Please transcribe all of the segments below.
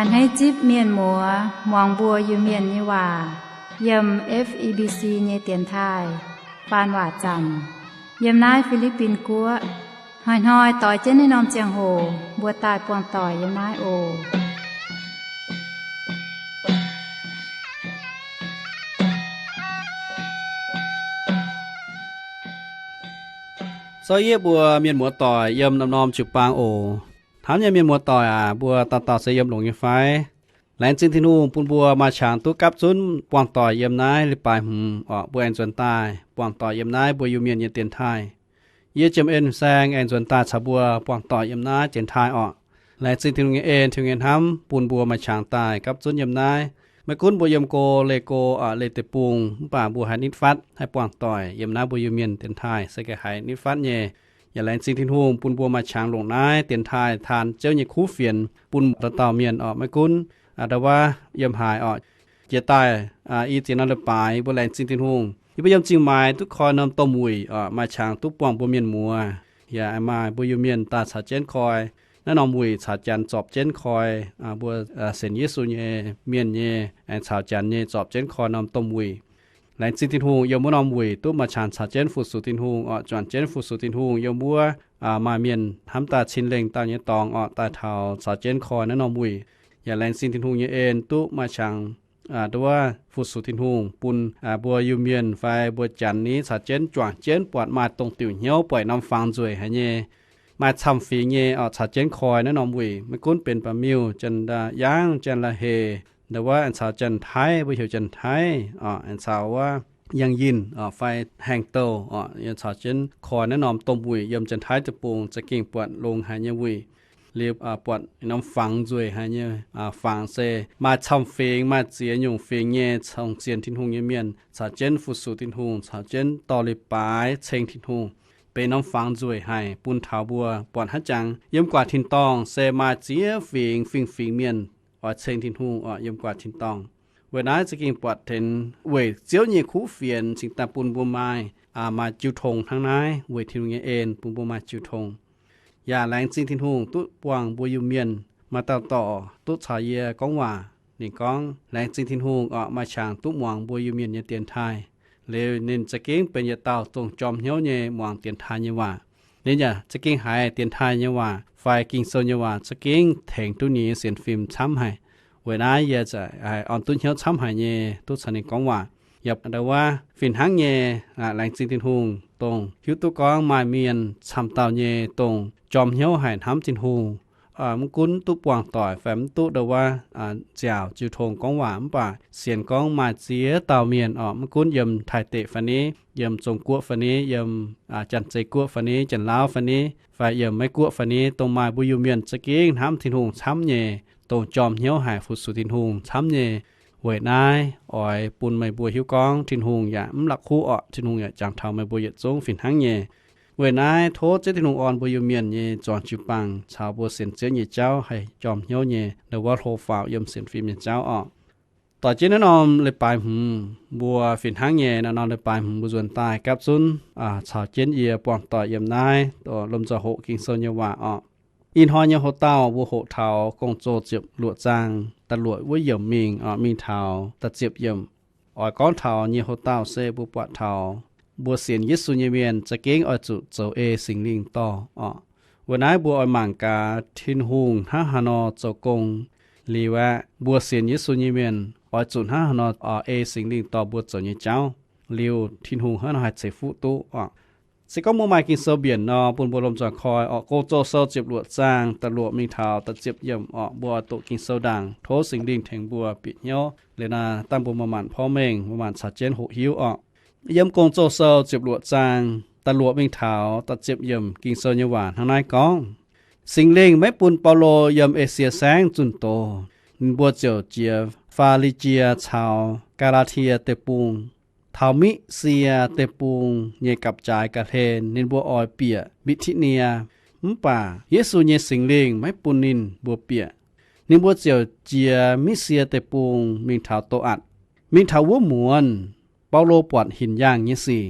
A'hneiv zipv mienh muoz muangx mbuo Iu-Mienh nyei waac yiem F E B C nyei dienx taaih faan waac zanc yiem naaiv Fi^li^bin Guoqv. Hnoi-hnoi doix jienv naaiv norm ziangh hoc mbuo daaih buangh doic yiem naaiv oc. Sou yiev mbuo mienh muoz doic yiem norm-norm jiu-baang oc. Hnamv nyei mienh muoz doic aac, mbuo dauh dauh se yiem longx nyei fai? Laengz zingh Tin-Hungh bun mbuo maaih qangx duqv gapv zunv buangh doic yiem naaiv leiz-baaix hmz orqc, mbuo aengx nzuonx daaih buangh doic yiem naaiv mbuo Iu-Mienh nyei dienx taaih. Yie Jiem En Saeng aengx nzuonx daaih caux mbuo buangh doic yiem naaiv dienx taaih orqc. Laengz zingh Tin-Hungh nyei en, Tin-Hungh nyei hnamv bun mbuo maaih qangx daaih gapv zunv yiem naaiv. Maiv gunv mbuo yiem go leih go, leih deic-bung, mv baac mbuo haih nitv fatv haih buangh doic yiem naaiv mbuo Iu-Mienh dienx taaih se gengh haiz nitv fatv nyei. Yaac laengz zingh Tin-Hungh bun mbuo maaih qangx longc naaiv dienx taaih taan Ziouv nyei kuv fienx bun dauh dauh mienh orqc. Maiv gunv ndau wuov yiem haaix orqc, jiex daaih i ziex norm leiz-baaix mbuo laengz zingh Tin-Hungh. Yie mbuo yiem Zingh Maix duqv koi norm domh wuic orqc, maaih qangx duqv buangh mbuo mienh muoz. Yaac maaih mbuo Iu-Mienh daaih caux jienv koi naaiv norm wuic, caux Janx zorpc jienv koi mbuo sienx Yesu nyei mienh nyei, aengx caux Janx nyei zorpc jienv koi norm domh wuic. Laengz zingh Tin-Hungh yiem wuov norm wuic duqv maaih qangx caux jienv fu-sux Tin-Hungh orqc, juangc jienv fu-sux Tin-Hungh yiem wuov. Maaih mienh hnamv daaih cin lengh dauh nyei dorngx orqc, daaih taux caux jienv koi naaiv norm wuic. Yaac laengz zingh Tin-Hungh nyei en duqv maaih qangx ndau wuov fu-sux Tin-Hungh bun mbuo Iu-Mienh fai mbuo Janx ni caux jienv juangc jienv buatc maaih dongh diuc hnyouv buatc norm fangx nzueic haic nyei, maaih camv-fingx nyei orqc, caux jienv koi naaiv norm wuic. Maiv gunv benx Baac Miuh, Janx-Yaangv, Janx-La'heh, ndau wuov aengx caux Janx-Taiv, mbuo heuc Janx-Taiv orqc, aengx caux wuov Yangh Yinh orqc fai Haengh Douh orqc, yaac caux jienv koi naaiv norm domh wuic yiem Janx-Taiv deic-bung, za'gengh buatc longx haic nyei wuic. Liuz buatc norm fangx nzueic haic nyei fangx se maaih camv-fingx, maaih ziex nyungc fingx nyei cong-sienx Tin-Hungh nyei mienh caux jienv fu-sux Tin-Hungh, caux jienv dorh leiz-baaix ceng Tin-Hungh. Benx norm fangx nzueic haic bun taux mbuo buatc hnangv jangx yiem guaax tin-dorngh se maaih ziex fingx fingx-fingx mienh oix ceng Tin-Hungh orqc, yiem guaax tin-dorngh. Weic naaiv za'gengh buatc tengx weic Ziouv nyei kuv fienx cingx daaih bun mbuo maaih, maaih jiu tong hnangv naaiv, weic Tin-Hungh nyei en bun mbuo maaih jiu tong. Yaac laengz zingh Tin-Hungh duqv buangh mbuo Iu-Mienh maaih dauh dorc duqv caux yie gorngv waac. Ninh gorngv, laengz zingh Tin-Hungh orqc, maaih qangx duqv muangx mbuo Iu-Mienh nyei dienx taaih. Liuz ninh za'gengh benx yietc dauh dongh jorm hnyouv nyei muangx dienx taaih nyei waac. Ninh yaac za'gengh haiz dienx taaih nyei waac fai Ging-Sou nyei waac za'gengh tengx duqv ninh nyei sienx fim camv haic. Weic naaiv yie za'gengh haiz orn duqv hnyouv camv haic nyei duqv caux ninh gorngv waac. Yaac ndau wuov fih hnangv nyei, laengz zingh Tin-Hungh dongh hiuv duqv gorngv maaih mienh camv dauh nyei dongh jorm hnyouv haic hnamv Tin-Hungh, mv gunv duqv buangh doic fai mv duqv ndau wuov nziaauc jiu tong gorngv waac, mv baac sienx gorngv maaih ziex dauh mienh orqc, mv gunv yiem Taiv deic fai ni, yiem Zong-Guoqv fai ni, yiem Janx-Zei Guoqv fai ni, Janx-Lauv fai ni, fai yiem Meiv Guoqv fai ni, dongh maaih mbuo Iu-Mienh za'gengh hnamv Tin-Hungh camv nyei, dongh jorm hnyouv haic fu-sux Tin-Hungh camv nyei. Weic naaiv oix bun meih mbuo hiuv gorngv Tin-Hungh yaac mv la'kuqv orqc, Tin-Hungh yaac jangx taux meih mbuo yietc zungv fih hnangv nyei. Weic naaiv tov Ziouv Tin-Hungh orn mbuo Iu-Mienh nyei zuangx jiu-baang caux mbuo sienx Ziouv nyei jauv haih jorm hnyouv nyei ndau wuov hlo faaux yiem sienx fim nyei jauv orqc. Doix jienv naaiv norm leiz-baaix hmz mbuo fih hnangv nyei, naaiv norm leiz-baaix hmz mbuo nzuonx daaih gapv zunv caux jienv yie buangh doic yiem naaiv lomh nzoih hoqc Ging-Sou nyei waac orqc. Ih hnoi nyei hoc-dauh mbuo hoqc taux Gong-Zoh ziepc luoqc zaang da'luoqc wuov yiemc mingh, mingh taux da'ziepc yiemc. Oix gorngv taux nyei hoc-dauh se mbuo buatc taux mbuo sienx Yesu nyei mienh za'gengh oix zuqc zoux ei Singx Lingh dorh orqc. Weic naaiv mbuo oix mangc gaax Tin-Hungh hnangv haaix nor zoux gong. Liuz aeqv, mbuo sienx Yesu nyei mienh oix zuqc hnangv haaix nor ei Singx Lingh dorh mbuo zoux nyei jauv. Liuz Tin-Hungh hnangv haaix nor haih ceix fuqv duqv orqc. Se gorngv mbuo maaih Ging-Sou mbienc nor, bun mbuo lomh nzoih koi orqc. Gong-Zoh sou ziepc luoqc zaang da'luoqc mingh taux da'ziepc yiemc orqc. Mbuo oix doqc Ging-Sou ndaangc, tov Singx Lingh tengx mbuo bieqc hnyouv. Liuz naaiv dangh mbuo maaih maanc porv mengh, maaih maanc caux jienv hoqc hiuv orqc. Yiem Gong-Zoh sou ziepc luoqc zaang da'luoqc mingh taux da'ziepc yiemc Ging-Sou nyei waac hnangv naaiv gorngv, Singx Lingh maiv bun Baulo yiem Esie Saengv zunh doz. Ninh mbuo ziouc jiex Faa^li^jie caux Gaa^laa^tie Deic-Bung. Taux Miqv^sie Deic-Bung nyei gapv-jaaix ga'hlen ninh mbuo oix bieqc Mbitv^ti^nie, mv baac Yesu nyei Singx Lingh maiv bun ninh mbuo bieqc. Ninh mbuo ziouc jiex Miqv^sie Deic-Bung mingh taux Do^atc. Mingh taux wuov muonz, Baulo buatc hinc yaangh nyei sic.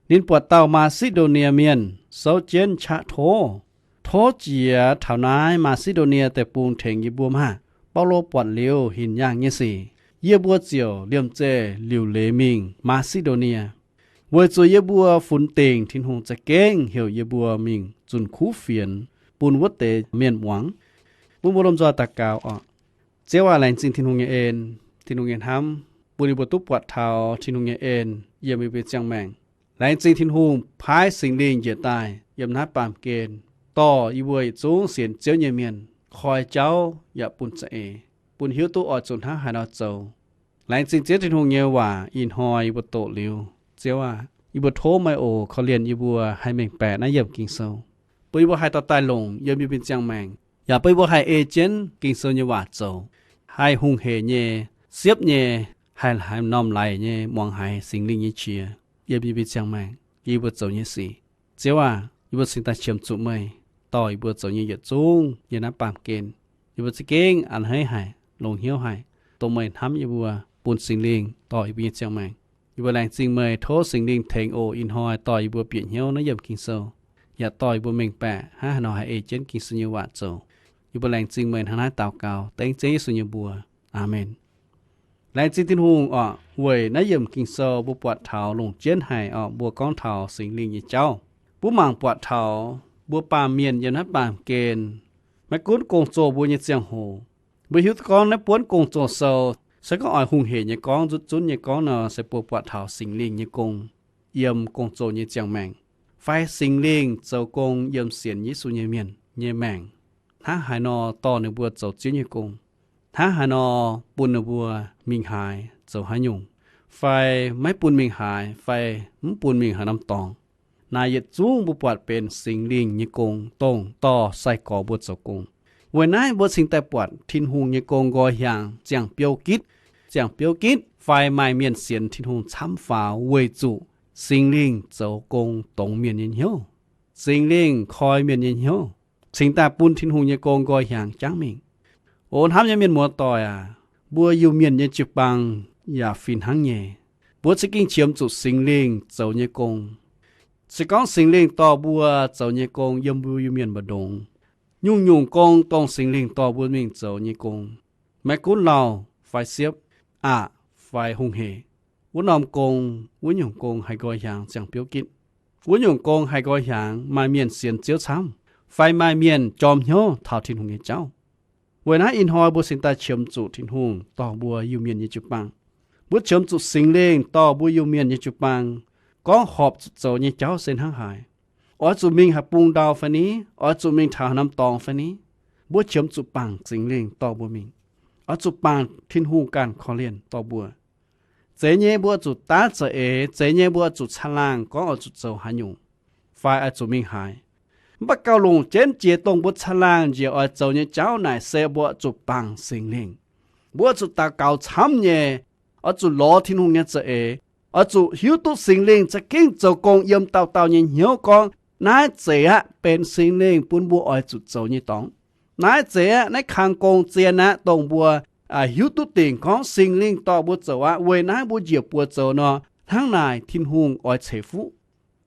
Ninh buatc dauh Maa^si^ndo^nie Mienh souv jienv qaqv tov. Tov jiex taux naaiv Maa^si^ndo^nie Deic-Bung tengx yie mbuo maah! Baulo buatc liuz hinc yaangh nyei sic, yie mbuo ziouc liemh zeih liuc leiz mingh Maa^si^ndo^nie, weic zuqc yie mbuo funx dingc Tin-Hungh za'gengh heuc yie mbuo mingh zunc kuv fienx bun wuov deix mienh muangx. Mbuo, mbuo lomh nzoih daux gaux oc. Ziouv aac, laengz zingh Tin-Hungh nyei en, Tin-Hungh nyei hnamv, bun yie mbuo duqv buatc taux Tin-Hungh nyei en yiem yie mbuo nyei ziangh maengc. Laengz zingh Tin-Hungh paaiv Singx Lingh njiec daaih yiem naaiv baamh gen, dorh yie mbuo yietc zungv sienx Ziouv nyei mienh koi jauv yaac bun za'eix, bun hiuv duqv oix zuqc hnangv haaix nor zoux. Laengz zingh Ziouv Tin-Hungh nyei waac ih hnoi yie mbuo doqc liuz. Ziouv aac, yie mbuo tov meih oc, korv-lienh yie mbuo haih mengh baeqc naaiv yiemc Ging-Sou, bun yie mbuo haih dorh daaih longc yiem yie mbuo nyei ziangh maengc, yaac bun yie mbuo haih ei jienv Ging-Sou nyei waac zoux, haih hungh hec nyei, siepv nyei, haih haaix norm laic nyei muangx haiz Singx Lingh nyei qiex yiem yie mbuo nyei ziangh maengc, yiem yie mbuo zoux nyei sic. Ziouv aac, yie mbuo cingx daaih qiemx zuqc meih dorh yie mbuo zoux nyei yietc zungv nyei naaiv baamh gen. Yie mbuo za'gengh a'hneiv haic, longx hnyouv haic, dongh meih hnamv yie mbuo, bun Singx Lingh dorh yie mbuo nyei ziangh maengc. Yie mbuo laengz zingh meih, tov Singx Lingh tengx oc ih hnoi dorh yie mbuo bieqc hnyouv naaiv yiemc Ging-Sou, yaac dorh yie mbuo mengh baeqc hnangv haaix nor haih ei jienv Ging-Sou nyei waac zoux. Yie mbuo laengz zingh meih hnangv naaiv daux gaux dengv Ziouv Yesu nyei mbuox. Aamen. Laengz zingh Tin-Hungh oc. Weic naaiv yiemc Ging-Sou mbuo buatc taux longc jienv haic oc, mbuo gorngv taux Singx Lingh nyei jauv. Mbuo mangc buatc taux mbuo baamh mienh yiem naaiv baamh gen, maiv gunv gong-zoh mbuo nyei ziangh hoc, mbuo hiuv duqv gorngv naaiv buonv Gong-Zoh Sou se gorngv oix hungh hec nyei gorngv, nzutv zunv nyei gorngv nor, se mbuo buatc taux Singx Lingh nyei gong yiem gong-zoh nyei ziangh maengc, fai Singx Lingh zoux gong yiem sienx Yesu nyei mienh nyei maengc, hnangv haaix nor dorh ninh mbuo zoux Ziouv nyei gong, hnangv haaix nor bun ninh mbuo mingh haaix zoux haaix nyungc, fai maiv bun mingh haaix, fai mv bun mingh haaix norm dorngx. Naaiv yietc zungv mbuo buatc benx Singx Lingh nyei gong, dongh dorh sai-gorx mbuo zoux gong. Weic naaiv mbuo cingx daaih buatc Tin-Hungh nyei gong nqoi hiaangx ziangh biouv gitv, ziangh biouv gitv fai maaih mienh sienx Tin-Hungh camv faaux weic zuqc Singx Lingh zoux gong dongz mienh nyei hnyouv. Singx Lingh koi mienh nyei hnyouv, cingx daaih bun Tin-Hungh nyei gong nqoi hiaangx jangv mingh. O hnamv nyei mienh muoz-doic aac, mbuo Iu-Mienh nyei jiu-baang yaac fih hnangv nyei. Mbuo za'gengh qiemx zuqc Singx Lingh zoux nyei gong. Se gorngv Singx Lingh dorh mbuo zoux nyei gong yiem mbuo Iu-Mienh mbu'ndongx, nyungc-nyungc gong dongh Singx Lingh dorh mbuo mingh zoux nyei gong, maiv gunv lauh fai siepv, aqc fai hungh hec, wuov norm gong, wuov nyungc gong haih nqoi hiaangx ziangh biouv gitv. Wuov nyungc gong haih nqoi hiaangx maaih mienh sienx Ziouv camv, fai maaih mienh jorm hnyouv taux Tin-Hungh nyei jauv. Weic naaiv ih hnoi mbuo cingx daaih qiemx zuqc Tin-Hungh dorh mbuo Iu-Mienh nyei jiu-baang. Mbuo qiemx zuqc Singx Lingh dorh mbuo Iu-Mienh nyei jiu-baang, gorngv horpc zuqc zoux nyei jauv se hnangv haaix. Oix zuqc mingh haaix bung ndau fai ni? Oix zuqc mingh taux haaix norm dorngx fai ni? Mbuo qiemx zuqc bangc Singx Lingh dorh mbuo mingh. Oix zuqc bangc Tin-Hungh ganh korv-lienh dorh mbuo. Zeiz nyei mbuo oix zuqc daav za'eix, zeiz nyei mbuo oix zuqc caangh laangh gorngv oix zuqc zoux haaix nyungc, fai oix zuqc mingh haaix. Mv baac gauh longc jienv jiex dongh mbuo caangh laangh njiec oix zoux nyei jauv naaic se mbuo oix zuqc bangc Singx Lingh. Mbuo oix zuqc daux gaux camv nyei, oix zuqc lorz Tin-Hungh nyei za'eix, oix zuqc hiuv duqv Singx Lingh za'gengh zoux gong yiem dauh dauh nyei hnyouv gorngv, naaiv zeiz aqv benx Singx Lingh bun mbuo oix zuqc zoux nyei dorngx. Naaiv zeiz aqv, naaiv kang gong zien aqv, dongh mbuo hiuv duqv dingc gorngv Singx Lingh dorh mbuo zoux aqv. Weic naaiv mbuo njiec buoz zoux nor, hnangv naaic Tin-Hungh oix ceix fuqv.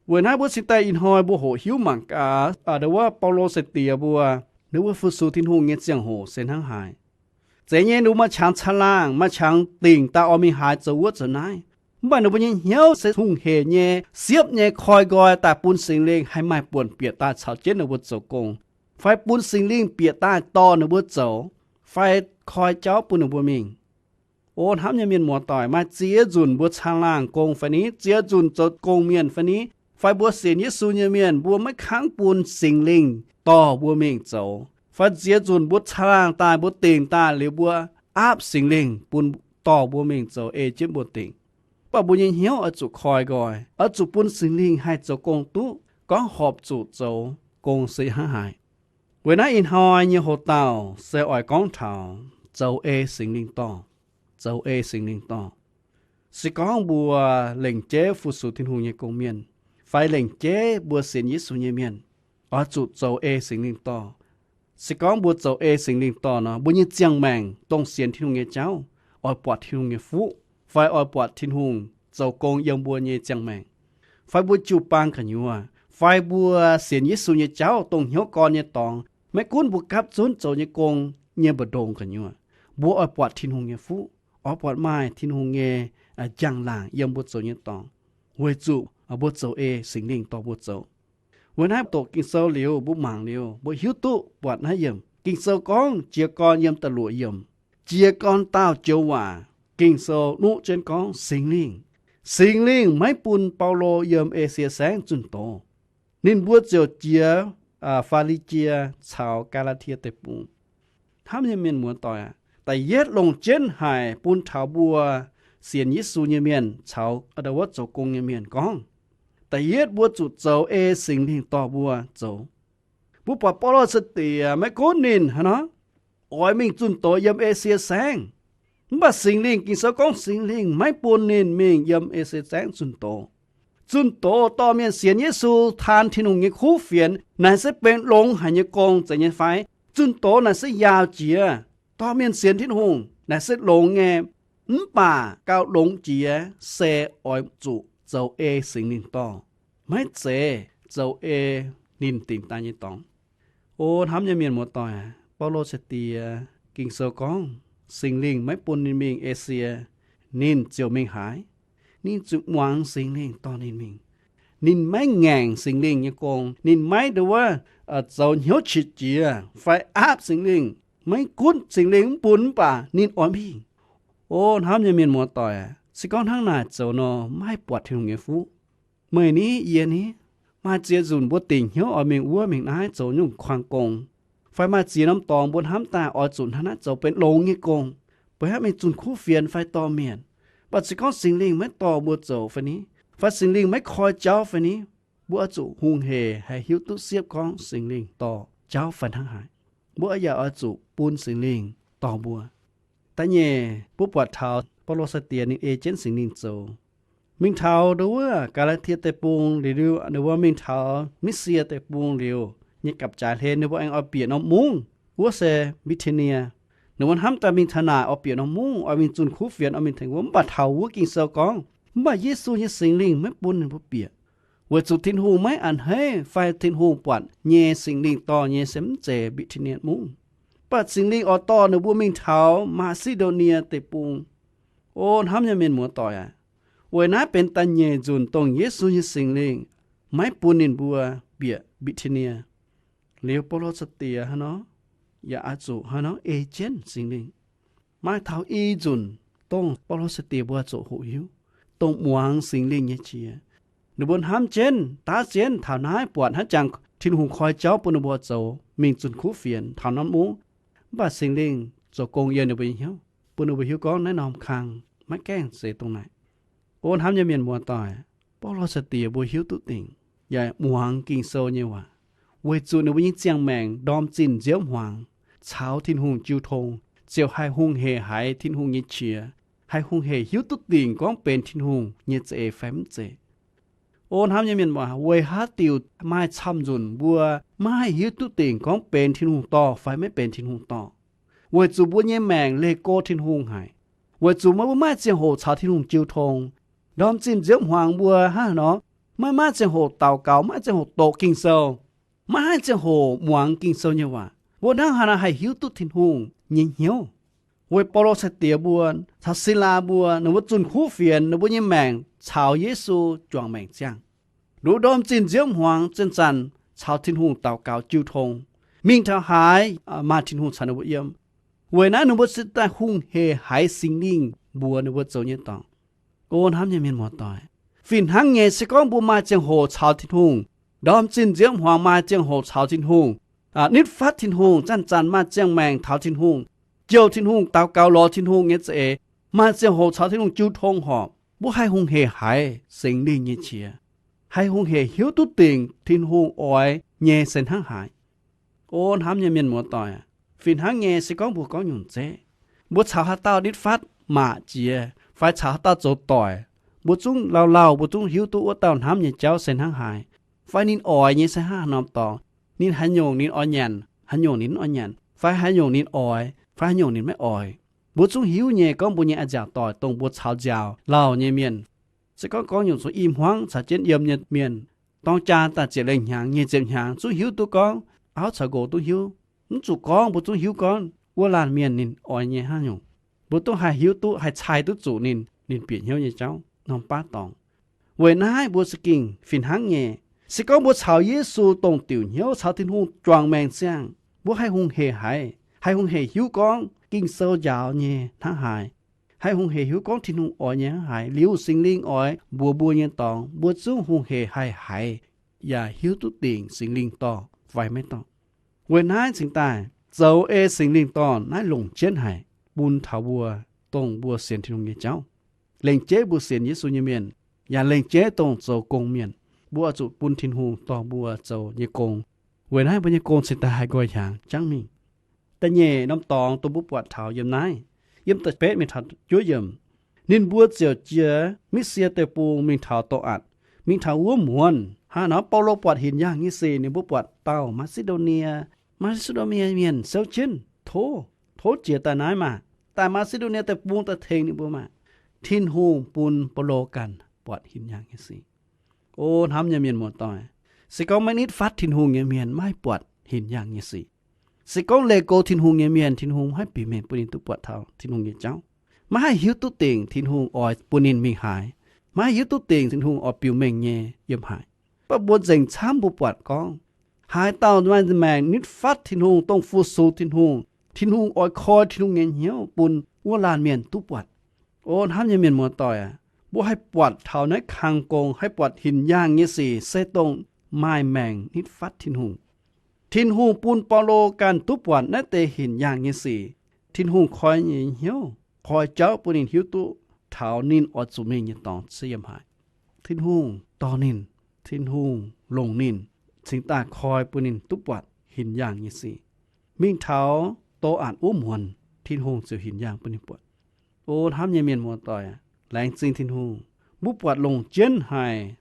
Weic naaiv mbuo cingx daaih ih hnoi mbuo hoqc hiuv mangc gaax, ndo wuov Baulo sai-diex mbuo, ninh mbuo fu-sux Tin-Hungh nyei ziangh hoc se hnangv haaix. Zeiz nyei ninh mbuo maaih qangx caangh laangh, maaih qangx dingc daaih oix mingh haaix zoux wuov zoux naaiv. Mv baac ninh mbuo nyei hnyouv se hungh hec nyei, siepv nyei koi nqoi daaih bun Singx Lingh haih maaih buonc bieqc daaih caux jienv ninh mbuo zoux gong, fai bun Singx Lingh bieqc daaih dorh ninh mbuo zoux, fai koi jauv bun ninh mbuo mingh. O hnamv nyei mienh muoz-doic, maaih ziex nzunc mbuo caangh laangh gong fai ni, ziex nzunc zoux gong mienh fai ni, fai mbuo sienx Yesu nyei mienh, mbuo maiv kangv bun Singx Lingh dorh mbuo mingh zoux, fai ziex nzunc mbuo caangh laangh daaih, mbuo dingc daaih liuz mbuo aapv Singx Lingh bun dorh mbuo mingh zoux ei jienv mbuo dingc. Mv baac mbuo nyei hnyouv oix zuqc koi nqoi, oix zuqc bun Singx Lingh haih zoux gong duqv gorngv horpc zuqc zoux gong se hnangv haaix. Weic naaiv ih hnoi nyei hoc-dauh se oix gorngv taux zoux ei Singx Lingh dorh, zoux ei Singx Lingh dorh. Se gorngv mbuo lengc jeiv fu-sux Tin-Hungh nyei gong-mienh, fai lengc jeiv mbuo sienx Yesu nyei mienh, oix zuqc zoux ei Singx Lingh dorh. Se gorngv mbuo zoux ei Singx Lingh dorh nor, mbuo nyei ziangh maengc dongh sienx Tin-Hungh nyei jauv oix buatc Tin-Hungh nyei fuqv, fai oix buatc Tin-Hungh zoux gong yiem mbuo nyei ziangh maengc, fai mbuo jiu-baang gu'nyuoz, fai mbuo sienx Yesu nyei jauv dongh hnyouv gorn nyei dorngx, maiv gunv mbuo gapv zunv zoux nyei gong nyei mbu'ndongx gu'nyuoz, Mbuo oix buatc Tin-Hungh nyei fuqv, oix buatc maaih Tin-Hungh nyei njang-laangc yiem mbuo zoux nyei dorngx, weic zuqc mbuo zoux ei Singx Lingh dorh mbuo zoux. Weic naaiv doqc Ging-Sou liuz, mbuo mangc liuz, mbuo hiuv duqv buatc naaiv yiemc. Ging-Sou gorngv jiez gorn yiem da'luoqc yiemc, jiez gorn dauh joux waac. Ging-Sou nuqv jienv gorngv Singx Lingh. Singx Lingh maiv bun Baulo yiem Esie Saengv zunh doz. Ninh mbuo ziouc jiex Faa^li^jie caux Gaa^laa^tie Deic-Bung. Hnamv nyei mienh muoz-doic aac, da'yietv longc jienv haic bun taux mbuo sienx Yesu nyei mienh caux wuov zoux gong nyei mienh gorngv, da'yietv mbuo zuqc zoux ei Singx Lingh dorh mbuo zoux. Mbuo buatc Baulo sai-diex maiv gunv ninh hnangv nor oix mingh zunh doz yiem Esie Saengv, mv baac Singx Lingh, Ging-Sou gorngv Singx Lingh maiv bun ninh mingh yiem Esie Saengv zunh doz. Zunh doz dorh mienh sienx Yesu, taan Tin-Hungh nyei kuv fienx naaic se benx longx haic nyei gong, zeiz nyei fai? Zunh doz naaic se yaauc jiex dorh mienh sienx Tin-Hungh naaic se longx nyei, mv baac gauh longx jiex se oix zuqc zoux ei Singx Lingh dorh, maiv zeiz zoux ei ninh dingc daaih nyei dorngx. O hnamv nyei mienh muoz-doic, Baulo sai-diex Ging-Sou gorngv Singx Lingh maiv bun ninh mingh Esie, ninh ziouc mingh haaix? Ninh zuqc muangx Singx Lingh dorh ninh mingh. Ninh maiv ngaengc Singx Lingh nyei gong. Ninh maiv nduov zoux hnyouv qiex jiez fai aapv Singx Lingh, maiv gunv Singx Lingh mv bun mv baac ninh oix mingh. O hnamv nyei mienh muoz-doic, se gorngv hnangv naaic zoux nor, maiv buatc Tin-Hungh nyei fuqv. Meih ni, yie ni, maaih ziex nzunc mbuo dingc hnyouv oix mingh wuov mingh naaiv zoux nyungc kuang gong, fai maaih ziex norm dorngx mbuo hnamv daaih oix zuqc hnangv naaiv zoux benx longx nyei gong, beiv hnangv mingh zunh kuv fienx fai dorh mienh. Mv baac se gorngv Singx Lingh maiv dorh mbuo zoux fai ni, fai Singx Lingh maiv koi jauv fai ni, mbuo oix zuqc hungh hec haih hiuv duqv siepv gorngv Singx Lingh dorh jauv fai hnangv haaix. Mbuo yaac oix zuqc bun Singx Lingh dorh mbuo. Da'nyeic, mbuo buatc taux Baulo sai-diex ninh ei jienv Singx Lingh zoux. Mingh taux nduov wuov Gaa^laa^tie Deic-Bung liuz, ninh mbuo mingh taux Miv^sie Deic-Bung liuz nyei gapv-jaaix hlen, ninh mbuo aengx oix bieqc norm mungv, wuov se Mbi^ti^nie. Ninh mbuo hnamv daaih mingh taux naaic oix bieqc norm mungv, oix mingh zunh kuv fienx, oix mingh tengx wuov. Mv baac taux wuov Ging-Sou gorngv, mv baac Yesu nyei Singx Lingh maiv bun ninh mbuo bieqc, weic zuqc Tin-Hungh maiv a'hneiv fai Tin-Hungh buatc nyei Singx Lingh dorh nyei se mv zeiz Mbi^ti^nie Mungv. Mv baac Singx Lingh oix dorh ninh mbuo mingh taux Maa^si^ndo^nie Deic-Bung. O hnamv nyei mienh muoz-doic aac, weic naaiv benx da'nyeic nzunc dongh Yesu nyei Singx Lingh maiv bun ninh mbuo bieqc Mbi^ti^nie. Liuz Baulo sai-diex hnangv nor, yaac oix zuqc hnangv nor ei jienv Singx Lingh. Maaih taux i nzunc dongh Baulo sai-diex mbuo zuqc hoqc hiuv, dongh muangx Singx Lingh nyei qiex. Ninh mbuo hnamv jienv, daav jienv taux naaiv buatc hnangv jangx Tin-Hungh koi jauv bun ninh mbuo zoux mingh zunh kuv fienx taux norm mungv. Mv baac Singx Lingh zoux gong yiem ninh mbuo nyei hnyouv, bun ninh mbuo hiuv gorngv naaiv norm kang maiv gaengh zeix dongh naaic. O hnamv nyei mienh muoz-doic, Baulo sai-diex mbuo hiuv duqv dingc yaac muangx Ging-Sou nyei waac, weic zuqc ninh mbuo nyei ziangh maengc ndorm zinh nziouv hmuangx caux Tin-Hungh jiu tong, ziouc haih hungh hec haiz Tin-Hungh nyei qiex, haih hungh hec hiuv duqv dingc gorngv benx Tin-Hungh nyei za'eix fai mv zeiz. O hnamv nyei mienh muoz, weic haaix diuc maaih camv nzunc mbuo maiv haih hiuv duqv dingc gorngv benx Tin-Hungh dorh fai maiv benx Tin-Hungh dorh? Weic zuqc mbuo nyei maengc leih go Tin-Hungh haic. Weic zuqc mbuo maiv maaih ziangh hoc caux Tin-Hungh jiu tong. Ndorm zinh nziouv hmuangx mbuo hnangv haaix nor, maiv maaih ziangh hoc daux gaux, maiv maaih ziangh hoc doqc Ging-Sou, maiv maaih ziangh hoc muangx Ging-Sou nyei waac. Mbuo hnangv haaix nor haih hiuv duqv Tin-Hungh nyei hnyouv? Weic Baulo sai-diex mbuo caux Silaa mbuo, ninh mbuo zunh kuv fienx, ninh mbuo nyei maengc caux Yesu juangc maengc ziangh. Nduov ndorm zinh nziouv hmuangx zanc-zanc caux Tin-Hungh daux gaux jiu tong. Mingh taux haaix maaih Tin-Hungh caux ninh mbuo yiem. Weic naaiv ninh mbuo se daaih hungh hec haiz Singx Lingh mbuox ninh mbuo zoux nyei dorngx. O hnamv nyei mienh muoz-doic, fih hnangv nyei, se gorngv mbuo maaih ziangh hoc caux Tin-Hungh, ndorm zinh nziouv hmuangx maaih ziangh hoc caux Tin-Hungh, nitv fatv Tin-Hungh, zanc-zanc maaih ziangh maengc taux Tin-Hungh, jouh Tin-Hungh, daux gaux lorz Tin-Hungh nyei za'eix, maaih ziangh hoc caux Tin-Hungh jiu tong horpc, mbuo haih hungh hec haiz Singx Lingh nyei qiex, haih hungh hec hiuv duqv dingc Tin-Hungh oix nyei se hnangv haaix. O hnamv nyei mienh muoz-doic, fih hnangv nyei, se gorngv mbuo gorngv nyungc zeiv, mbuo caux haaix dauh nitv fatv maac jiex fai caux haaix dauh zoux doic, mbuo zungv lauh lauh mbuo zungv hiuv duqv wuov dauh hnamv nyei jauv se hnangv haaix, fai ninh oix nyei se hnangv haaix norm dorngx, ninh haaix nyungc ninh oix nyanc, haaix nyungc ninh mv oix nyanc, fai haaix nyungc ninh oix fai haaix nyungc ninh maiv oix. Mbuo zungv hiuv nyei gorngv mbuo nyei a'nziaauc doic dongh mbuo caux nziaaux lauh nyei mienh, se gorngv gorngv nyungc zungv i hmuangv caux jienv yiem nyei mienh, dorng jaa daaih ziepc lengh hnyangx nyic ziepc hnyangx zungv hiuv duqv gorngv, auv caux nqox duqv hiuv, mv zuqc gorngv mbuo zungv hiuv gorngv wuov laanh mienh ninh oix nyei hnangv nyungc. Mbuo duqv haih hiuv duqv, haih cai duqv zuqc ninh, ninh bieqc hnyouv nyei jauv norm baav dorngx. Weic naaiv mbuo za'gengh fih hnangv nyei, se gorngv mbuo caux Yesu dongh diuc hnyouv, caux Tin-Hungh juangc maengc ziangh, mbuo haih hungh hec haic, haih hungh hec hiuv gorngv Ging-Sou njaaux nyei hnangv haaix, haih hungh hec hiuv gorngv Tin-Hungh oix nyei hnangv haaix, liuz Singx Lingh oix mbuox mbuo nyei dorngx, mbuo zungv hungh hec haih haiz, yaac hiuv duqv dingc Singx Lingh dorh fai maiv dorh. Weic naaiv cingx daaih zoux ei Singx Lingh dorh naaiv longc jienv haic bun taux mbuo, dongh mbuo sienx Tin-Hungh nyei jauv, lengc jeiv mbuo sienx Yesu nyei mienh, yaac lengc jeiv dongh zoux gong mienh, mbuo oix zuqc bun Tin-Hungh dorh mbuo zoux nyei gong. Weic naaiv mbuo nyei gong cingx daaih haih nqoi hiaangx jangv mingh. Da'nyeic norm dorngx dongh mbuo buatc taux yiem naaiv, yiem da'betv mingh taux juov yiemc, ninh mbuo ziouc jiex Mitv^sie Deic-Bung mingh taux Doh Atc, mingh taux wuov muonz. Hnangv nor Baulo buatc hinc yaangh nyei sic, ninh mbuo buatc dauh Maa^si^ndo^nie, Maa^si^ndo^nie Mienh souv jienv tov, tov jiex daaih naaiv maah, daaih Maa^si^ndo^nie Deic-Bung daaih tengx ninh mbuo maah. Tin-Hungh bun Baulo ganh buatc hinc yaangh nyei sic. O hnamv nyei mienh muoz-doic, se gorngv maiv nitv fatv Tin-Hungh nyei mienh maiv haih buatc hinc yaangh nyei sic. Se gorngv leih go Tin-Hungh nyei mienh, Tin-Hungh maiv haih biux mengh bun ninh duqv buatc taux Tin-Hungh nyei jauv, maiv haih hiuv duqv dingc Tin-Hungh oix bun ninh mingh haaix, maiv haih hiuv duqv dingc Tin-Hungh oix biux mengh nyei yiem haaix. Mv baac mbuo nzengc camv mbuo buatc gorngv, haaix dauh maaih maengc nitv fatv Tin-Hungh, dongh fu-sux Tin-Hungh, Tin-Hungh oix koi Tin-Hungh nyei hnyouv bun wuov laanh mienh duqv buatc. O hnamv nyei mienh muoz-doic aac, mbuo haih buatc taux naaiv kang gong, haih buatc hinc yaangh nyei sic se dongh maaih maengc nitv fatv Tin-Hungh. Tin-Hungh bun Baulo ganh duqv buatc naaiv deix hinc yaangh nyei sic. Tin-Hungh koi nyei hnyouv, koi jauv bun ninh hiuv duqv taux ninh oix zuqc mingh nyei dorngx se yiem haaix. Tin-Hungh dorh ninh, Tin-Hungh longc ninh, cingx daaih koi bun ninh duqv buatc hinc yaangh nyei sic. Mingh taux Doh Atc wuov muonz, Tin-Hungh ziouc hinc yaangh bun ninh buatc. O hnamv nyei mienh muoz-doic aac, laengz zingh Tin-Hungh, mbuo buatc longc jienv haic,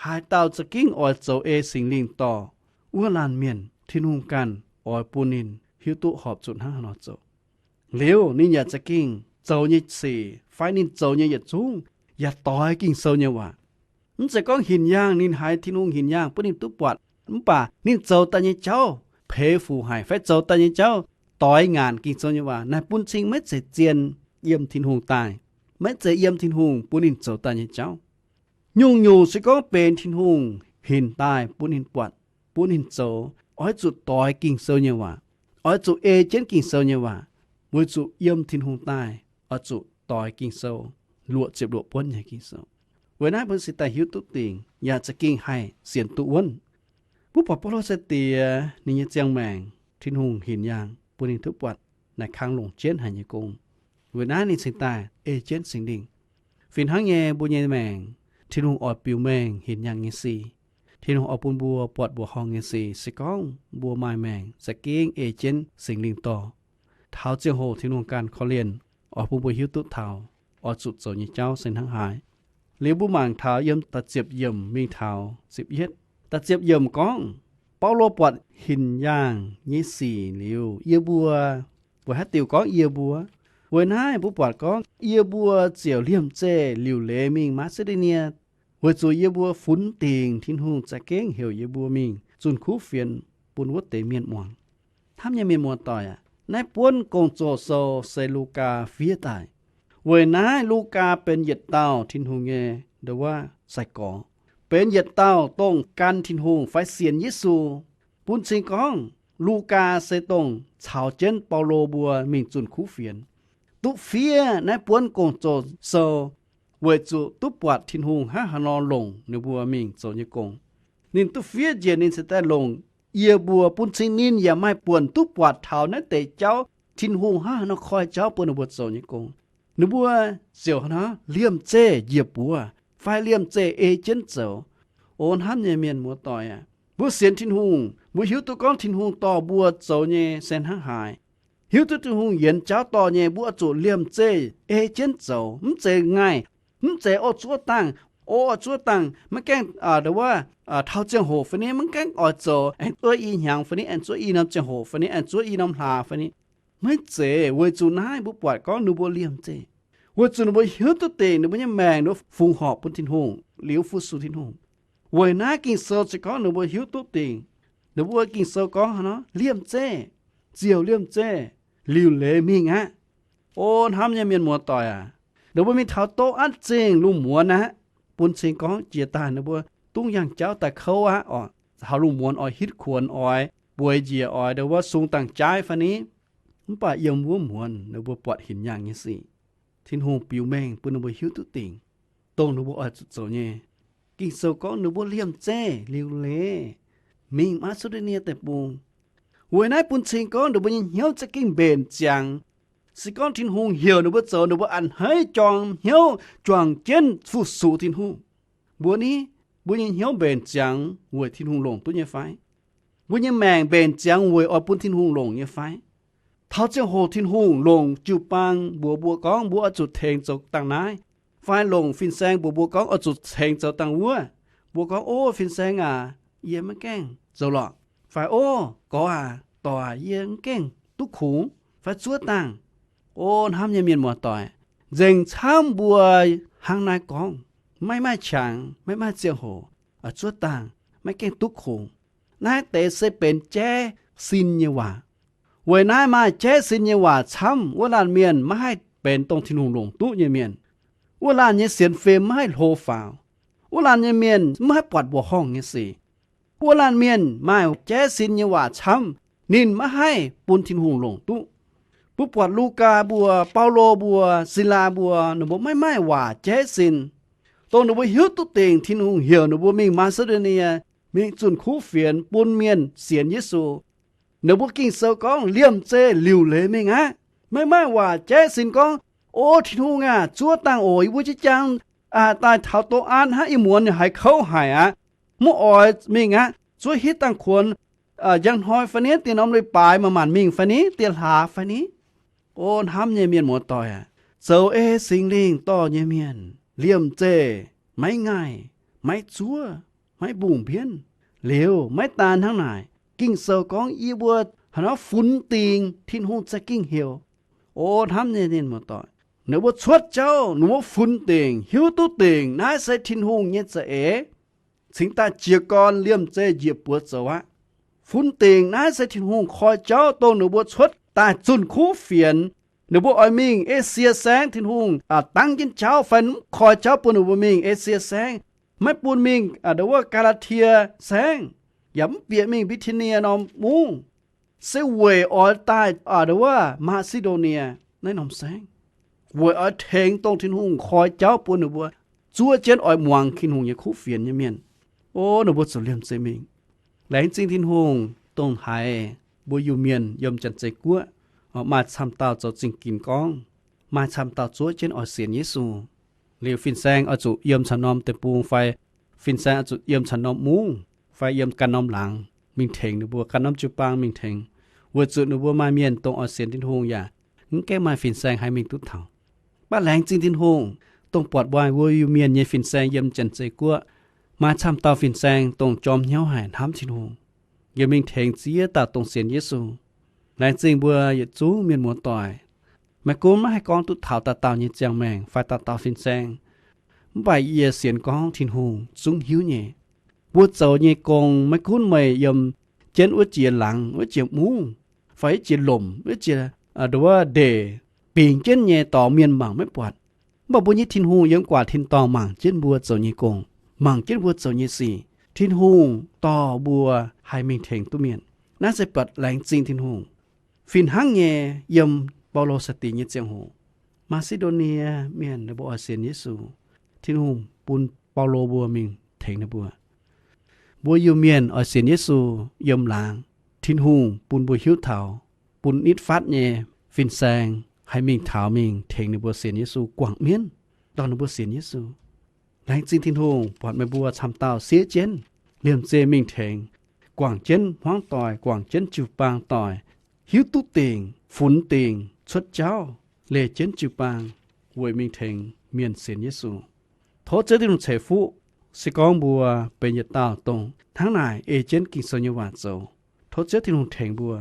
haaix dauh za'gengh oix zoux ei Singx Lingh dorh wuov laanh mienh, Tin-Hungh ganh oix bun ninh hiuv duqv horpc zuqc hnangv haaix nor zoux. Liuz ninh yaac za'gengh zoux nyei sic fai ninh zoux nyei yietc zungv yaac doix Ging-Sou nyei waac. Mv zeiz gorngv hinc yaangh ninh haiz Tin-Hungh hinc yaangh bun ninh duqv buatc, mv baac ninh zoux daaih nyei jauv peix fuc haic fai zoux daaih nyei jauv doix ngaanc Ging-Sou nyei waac, naaic bun cing maiv zeiz zien yiem Tin-Hungh daaih, maiv zeiz yiem Tin-Hungh bun ninh zoux daaih nyei jauv. Nyungc-nyungc se gorngv benx Tin-Hungh hinc daaih bun ninh buatc, bun ninh zoux, oix zuqc doix Ging-Sou nyei waac, oix zuqc ei jienv Ging-Sou nyei waac, weic zuqc yiem Tin-Hungh daaih oix zuqc doix Ging-Sou, luoqc ziepc luoqc buonv nyei Ging-Sou. Weic naaiv mbuo se daaih hiuv duqv dingc yaac za'gengh haih sienx duqv wuonv. Mbuo buatc Baulo sai-diex ninh nyei ziangh maengc, Tin-Hungh hinc yaangh bun ninh duqv buatc naaic kang longc jienv haic nyei gong. Weic naaiv ninh cingx daaih ei jienv Singx Lingh. Fih hnangv nyei mbuo nyei maengc, Tin-Hungh oix biux mengh hinc yaangh nyei sic. Tin-Hungh oix bun mbuo buatc mbuoqc horngh nyei sic se gorngv mbuo maaih maengc za'gengh ei jienv Singx Lingh dorh. Taux ziangh hoc Tin-Hungh ganh korv-lienh oix bun mbuo hiuv duqv taux oix zuqc zoux nyei jauv se hnangv haaix. Liuz mbuo mangc taux yiem da'ziepc yiemc mingh taux ziepc yietv. Da'ziepc yiemc gorngv, Baulo buatc hinc yaangh nyei sic liuz, yie mbuo weic haaix diuc gorngv yie mbuo? Weic naaiv mbuo buatc gorngv yie mbuo ziouc liemh zeih liuc leiz mingh Maa^si^ndo^nie, weic zuqc yie mbuo funx dingc Tin-Hungh za'gengh heuc yie mbuo mingh zunh kuv fienx bun wuov deix mienh muangx. Hnamv nyei mienh muoz-doic aac, naaiv buonv Gong-Zoh Sou se Lugaa fiev daaih. Weic naaiv Lugaa benx yietc dauh Tin-Hungh nyei nduov sai-gorx, benx yietc dauh dongh gan Tin-Hungh fai sienx Yesu. Bun cing gorngv Lugaa se dongh caux jienv Baulo mbuo mingh zunh kuv fienx. Duqv fiev naaiv buonv Gong-Zoh Sou weic zuqc duqv buatc Tin-Hungh hnangv haaix nor longc ninh mbuo mingh zoux nyei gong. Ninh duqv fiev njiec ninh cingx daaih longc yie mbuo, bun cing ninh yaac maaih buonc duqv buatc taux naaiv deix jauv, Tin-Hungh hnangv haaix nor koi jauv bun ninh mbuo zoux nyei gong. Ninh mbuo ziouc hnangv liemh zeih njiec buoz fai liemh zeih ei jienv zoux. O hnamv nyei mienh muoz-doic aac, mbuo sienx Tin-Hungh, mbuo hiuv duqv gorngv Tin-Hungh dorh mbuo zoux nyei se hnangv haaix. Hiuv duqv Tin-Hungh yienx jauv dorh nyei, mbuo oix zuqc liemh zeih ei jienv zoux, mv zeiz ngaih, mv zeiz o zuov dangh, o zuov dangh maiv gaengh, nduov, taux ziangh hoc fai ni, maiv gaengh oix zoux, aengx zuov i hnyangx fai ni, aengx zuov i norm ziangh hoc fai ni, aengx zuov i norm hlaax fai ni. Maiv zeiz. Weic zuqc naaiv mbuo buatc gorngv ninh mbuo liemh zeih, weic zuqc ninh mbuo hiuv duqv dingc ninh mbuo nyei maengc nduov fungx horc bun Tin-Hungh liuz fu-sux Tin-Hungh. Weic naaiv Ging-Sou se gorngv ninh mbuo hiuv duqv dingc, ninh mbuo Ging-Sou gorngv haaix nor, liemh zeih, ziouc liemh zeih, liuc leiz mingh aqv. O hnamv nyei mienh muoz-doic aac, ninh mbuo mingh taux doqv aqv zingh lungh muonz aqv, bun cing gorngv jiex daaih ninh mbuo dungv yangh jauv daaih kouv aqv oc. Taux lungh muonz oix hitv kuonx, oix bueix njiec, oix ndau wuov sung dangh jaaiv fai ni. Mv baac yiem wuov muonz ninh mbuo buatc hinc yaangh nyei sic. Tin-Hungh biux mengh bun ninh mbuo hiuv duqv dingc, dongh ninh mbuo oix zuqc zoux nyei. Ging-Sou gorngv ninh mbuo liemh zeih liuc leiz mingh Maa^si^ndo^nie Deic-Bung. Weic naaiv bun cing gorngv ninh mbuo nyei hnyouv za'gengh mbenc ziangx. Se gorngv Tin-Hungh heuc ninh mbuo zoux, ninh mbuo a'hneiv jorm hnyouv juangc jienv fu-sux Tin-Hungh. Mbuo ni, mbuo nyei hnyouv mbenc ziangx weic Tin-Hungh longc duqv nyei fai? Mbuo nyei maengc mbenc ziangx weic oix bun Tin-Hungh longc nyei fai? Taux ziangh hoc Tin-Hungh longc jiu-baang mbuox mbuo gorngv mbuo oix zuqc tengx zoux dangh naaiv, fai longc fin-saeng mbuox mbuo gorngv oix zuqc tengx zoux dangh wuov, mbuo gorngv, Ov, fin-saeng aac, yie maiv gaengh zoux lorqc. Fai, Ov, gorx aac, doic aac, yie mv gaengh duqv kungx. Fai zuov dangh. O hnamv nyei mienh muoz-doic, nzengc camv mbuo hnangv naaiv gorngv, maiv maaih qangx, maiv maaih ziangh hoc, zuov dangh, maiv gaengh duqv kungx. Naaiv deix se benx jaiv sin nyei waac. Weic naaiv maaih jaiv sin nyei waac camv, wuov laanh mienh maiv haih benx dongh Tin-Hungh longc duqv nyei mienh. Wuov laanh nyei sienx fim maiv haih hlo faaux. Wuov laanh nyei mienh maiv haih buatc mbuoqc horngh nyei sic. Wuov laanh mienh maaih jaiv sin nyei waac camv, ninh maiv haih bun Tin-Hungh longc duqv. Mbuo buatc Lugaa mbuo, Baulo mbuo, Silaa mbuo, ninh mbuo maiv maaih waac jaiv sin. Dongh ninh mbuo hiuv duqv dingc Tin-Hungh heuc ninh mbuo mingh Maa^si^ndo^nie, mingh zunh kuv fienx bun mienh sienx Yesu. Ninh mbuo Ging-Sou gorngv liemh zeih liuc leiz mingh aqv. Maiv maaih waac jaiv sin gorngv, O Tin-Hungh aah, zuov dangh oc, yie mbuo jienv jaang daaih taux doqv aqv hnangv, ih muonz haiz kouv haic aqv. Maiv oix mingh aqv. Zuov hitv dangh kuonx, njang hnoi fai ni, diex norm leiz-baaix manc-manc mingh fai ni, diex hlaax fai ni. O hnamv nyei mienh muoz-doic aac, zoux ei Singx Lingh dorh nyei mienh liemh zeih maiv ngaih, maiv zuov, maiv mbungh mbienv, liuz maiv daan hnangv naaic. Ging-Sou gorngv yie mbuo haaix nor funx dingc Tin-Hungh za'gengh heuc. O hnamv nyei mienh muoz-doic, ninh mbuo cuotv jauv, ninh mbuo funx dingc, hiuv duqv dingc naaiv se Tin-Hungh nyei za'eix, cingx daaih jiez gorn liemh zeih njiec buoz zoux aqv. Funx dingc naaiv se Tin-Hungh koi jauv dongh ninh mbuo cuotv daaih zunh kuv fienx. Ninh mbuo oix mingh Esie Saengv, Tin-Hungh dangv jienv jauv fai mv koi jauv bun ninh mbuo mingh Esie Saengv, maiv bun mingh ndo wuov Gaa^laa^tie Saengv, yaac mv bieqc mingh Mbi^ti^nie norm mungv, se weic oix daaih ndo wuov Maa^si^ndo^nie naaiv norm saengv, weic oix tengx dongh Tin-Hungh koi jauv bun ninh mbuo zuov jienv oix muangx Tin-Hungh nyei kuv fienx nyei mienh. O ninh mbuo zuqc liemh zeih mingh. Laengz zingh Tin-Hungh dongh haiz mbuo Iu-Mienh yiem Janx-Zei Guoqv maaih camv dauh zoux zingh ginx gorngv, maaih camv dauh zuov jienv oix sienx Yesu. Liuz fin-saeng oix zuqc yiem caux norm deic-bung fai fin-saeng oix zuqc yiem caux norm mungv fai yiem ganh norm laangz mingh tengx ninh mbuo, ganh norm jiu-baang mingh tengx, weic zuqc ninh mbuo maaih mienh dongh oix sienx Tin-Hungh yaac mv gaengh maaih fin-saeng haih mingh duqv taux. Mv baac laengz zingh Tin-Hungh dongh buatc maaih mbuo Iu-Mienh nyei fin-saeng yiem Janx-Zei Guoqv maaih camv dauh fin-saeng dongh jorm hnyouv haic hnamv Tin-Hungh, yaac mingh tengx ziex dauh dongh sienx Yesu. Laengz zingh mbuo yietc zungv mienh muoz-doic. Maiv gunv maiv haih gorngv duqv taux dauh dauh nyei ziangh maengc fai dauh dauh fin-saeng, mv baac yie sienx gorngv Tin-Hungh zungv hiuv nyei. Mbuo zoux nyei gong maiv gunv meih yiem jienv wuov jiex laangz, wuov jiex mungv, fai wuov jiex lomc, wuov jiex ndo wuov ndeic, bingx jienv nyei dorngx mienh mangc maiv buatc. Mv baac mbuo nyei Tin-Hungh yiem guaax tin-dorngh mangc jienv mbuo zoux nyei gong, mangc jienv mbuo zoux nyei sic. Tin-Hungh dorh mbuo haih mingh tengx duqv mienh. Naaiv se buatc laengz zingh Tin-Hungh. Fih hnangv nyei yiem Baulo sai-dingx nyei ziangh hoc, Maa^si^ndo^nie Mienh ninh mbuo oix sienx Yesu, Tin-Hungh bun Baulo mbuo mingh tengx ninh mbuo. Mbuo Iu-Mienh oix sienx Yesu yiem laangz, Tin-Hungh bun mbuo hiuv taux, bun nitv fatv nyei fin-saeng haih mingh taux mingh tengx ninh mbuo sienx Yesu, guangc mienv dorh ninh mbuo sienx Yesu. Laengz zingh Tin-Hungh buatc meih mbuo camv dauh siev jienv liemh zeih mingh tengx, guangc jienv hmuangv doic, guangc jienv jiu-baang doic, hiuv duqv dingc, funx dingc, cuotv jauv, leih jienv jiu-baang weic mingh tengx mienh sienx Yesu. Tov Ziouv Tin-Hungh ceix fuqv. Se gorngv mbuo benx yietc dauh dongh hnangv naaic ei jienv Ging-Sou nyei waac zoux, tov Ziouv Tin-Hungh tengx mbuo.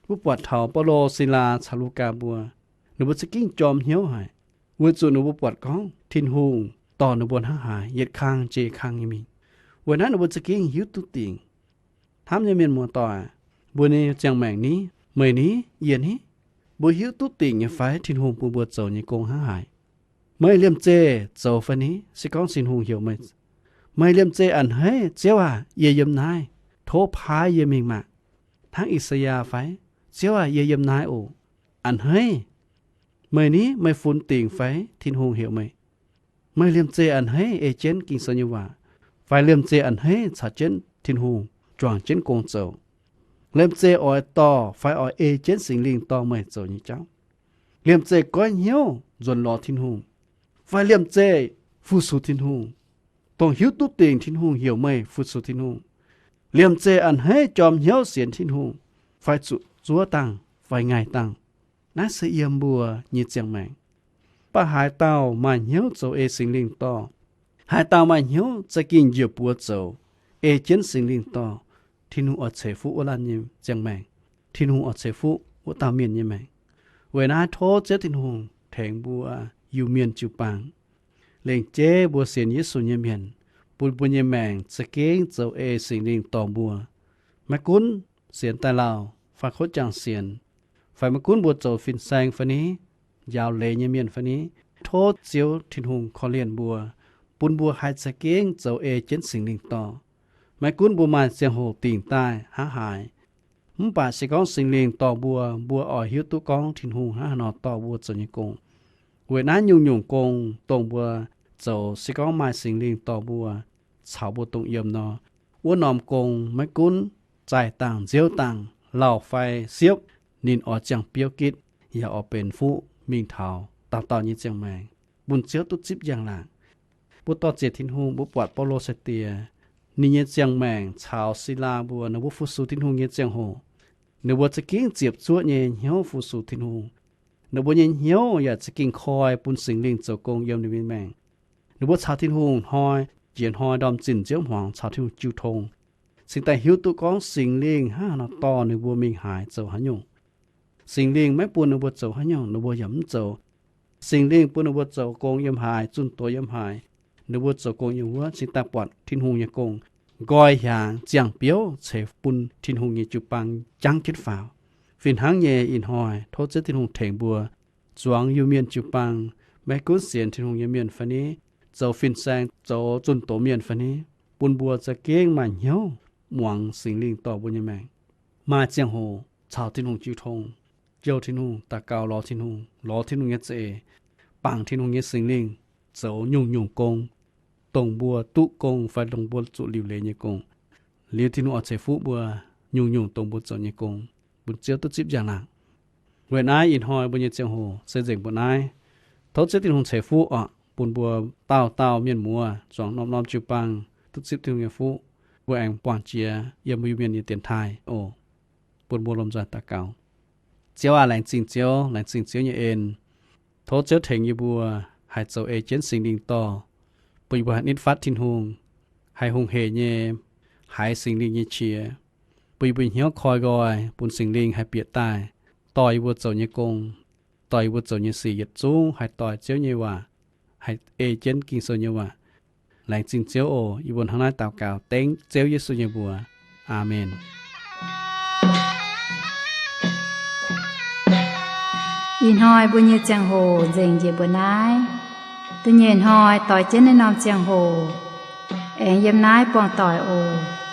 Mbuo buatc taux Baulo, Silaa caux Lugaa mbuo, ninh mbuo za'gengh jorm hnyouv haic, weic zuqc ninh mbuo buatc gorngv Tin-Hungh dorh ninh mbuo hnangv haaix, yietc kang jiex kang nyei mingh. Weic naaiv ninh mbuo za'gengh hiuv duqv dingc. Hnamv nyei mienh muoz-doic, mbuo nyei ziangh maengc ni, meih ni, yie ni, Mbuo hiuv duqv dingc nyei fai Tin-Hungh bun mbuo zoux nyei gong hnangv haaix? Meih liemh zeih zoux fai ni? Se gorngv Tin-Hungh heuc meih, meih liemh zeih a'hneiv, Ziouv aac, yie yiem naaiv, tov paaiv yie mingh maah! Hnangv I^saa^yaa fai? Ziouv aac, yie yiem naaiv oc. A'hneiv. Meih ni, meih funx dingc fai Tin-Hungh heuc meih? Meih liemh zeih a'hneiv ei jienv Ging-Sou nyei waac, fai liemh zeih a'hneiv caux jienv Tin-Hungh juangc jienv gong zoux? Liemh zeih oix dorh fai oix ei jienv Singx Lingh dorh meih zoux nyei jauv? Liemh zeih goiv hnyouv nzuonx lorz Tin-Hungh, fai liemh zeih fu-sux Tin-Hungh, dongh hiuv duqv dingc Tin-Hungh heuc meih fu-sux Tin-Hungh? Liemh zeih a'hneiv jorm hnyouv sienx Tin-Hungh, fai zuqc zuov dangh fai ngaih dangh? Naaiv se yiem mbuo nyei ziangh maengc. Mv baac haaix dauh maaih hnyouv zoux ei Singx Lingh dorh, haaix dauh maaih hnyouv za'gengh njiec buoz zoux, ei jienv Singx Lingh dorh, Tin-Hungh oix ceix fuqv wuov laanh nyei ziangh maengc. Tin-Hungh oix ceix fuqv wuov dauh mienh nyei maengc. Weic naaiv tov Ziouv Tin-Hungh tengx mbuo Iu-Mienh jiu-baang, lengc jeiv mbuo sienx Yesu nyei mienh, bun mbuo nyei maengc za'gengh zoux ei Singx Lingh dorh mbuo. Maiv gunv sienx daaih lauh fai kotv jangx sienx, fai maiv gunv mbuo zoux fin-saeng fai ni, njaaux leiz nyei mienh fai ni, tov Ziouv Tin-Hungh korv-lienh mbuo, bun mbuo haih za'gengh zoux ei jienv Singx Lingh dorh. Maiv gunv mbuo maaih ziangh hoc dingc daaih hnangv haaix, mv baac se gorngv Singx Lingh dorh mbuo, mbuo oix hiuv duqv gorngv Tin-Hungh hnangv haaix nor dorh mbuo zoux nyei gong. Weic naaiv nyungc-nyungc gong dongh mbuo zoux, se gorngv maaih Singx Lingh dorh mbuo, caux mbuo dongh yiem nor, wuov norm gong maiv gunv zaih dangh, nziouv dangh, lauh fai siepv, ninh oix ziangh biouv gitv, yaac oix benx fuqv mingh taux dauh dauh nyei ziangh maengc, bun Ziouv duqv zipv njang-laangc. Mbuo dor-ziec Tin-Hungh, mbuo buatc Baulo sai-diex, ninh nyei ziangh maengc caux Silaa mbuo, ninh mbuo fu-sux Tin-Hungh nyei ziangh hoc, ninh mbuo za'gengh ziepc zuoqv nyei hnyouv fu-sux Tin-Hungh. Ninh mbuo nyei hnyouv yaac za'gengh koi bun Singx Lingh zoux gong yiem ninh mbuo nyei maengc. Ninh mbuo caux Tin-Hungh hnoi jiex hnoi ndorm zinh nziouv hmuangx caux Tin-Hungh jiu tong, cingx daaih hiuv duqv gorngv Singx Lingh hnangv haaix nor dorh ninh mbuo mingh haaix zoux haaix nyungc. Singx Lingh maiv bun ninh mbuo zoux haaix nyungc, ninh mbuo yaac mv zoux. Singx Lingh bun ninh mbuo zoux gong yiem haaix, zunh doz yiem haaix, ninh mbuo zoux gong yiem wuov, cingx daaih buatc Tin-Hungh nyei gong nqoi hiaangx ziangh biouv ceix bun Tin-Hungh nyei jiu-baang jangv jienv faaux. Fih hnangv nyei, ih hnoi tov Ziouv Tin-Hungh tengx mbuo zuangx Iu-Mienh jiu-baang, maiv gunv sienx Tin-Hungh nyei mienh fai ni, zoux fin-saeng zoux zunh doz mienh fai ni, bun mbuo za'gengh maaih hnyouv muangx Singx Lingh dorh mbuo nyei maengc. Maaih ziangh hoc caux Tin-Hungh jiu tong, jouh Tin-Hungh, daux gaux lorz Tin-Hungh, lorz Tin-Hungh nyei za'eix, bangc Tin-Hungh nyei Singx Lingh zoux nyungc-nyungc gong, dongh mbuo duqv gong fai dongh mbuo zuqc liuc leiz nyei gong. Liuz Tin-Hungh oix ceix fuqv mbuo nyungc-nyungc dongh mbuo zoux nyei gong, bun Ziouv duqv zipv njang-laangc. Weic naaiv ih hnoi mbuo nyei ziangh hoc se nzengc mbuo naaiv. Tov Ziouv Tin-Hungh ceix fuqv oc, bun mbuo dauh dauh mienh muoz zuangx norm-norm jiu-baang duqv zipv Tin-Hungh nyei fuqv. Mbuo aengx buangh jiex yiem mbuo Iu-Mienh nyei dienx taaih oc. Bun mbuo lomh nzoih daux gaux. Ziouv aac, laengz zingh Ziouv, laengz zingh Ziouv nyei en. Tov Ziouv tengx yie mbuo haih zoux ei jienv Singx Lingh dorh, bun yie mbuo haih nitv fatv Tin-Hungh, haih hungh heic nyei haiz Singx Lingh nyei qiex, bun yie mbuo hnyouv koi nqoi, bun Singx Lingh haih bieqc daaih dorh yie mbuo zoux nyei gong, dorh yie mbuo zoux nyei sic yietc zungv haih doix Ziouv nyei waac, haih ei jienv Ging-Sou nyei waac. Laengz zingh Ziouv oc. Yie mbuo hnangv naaiv daux gaux dengv Ziouv Yesu nyei mbuox. Aamen. Ih hnoi mbuo nyei ziangh hoc nzengc njiec mbuo naaiv. Da'nyeic hnoi doix jienv naaiv norm ziangh hoc, aengx yiem naaiv buangh doic oc.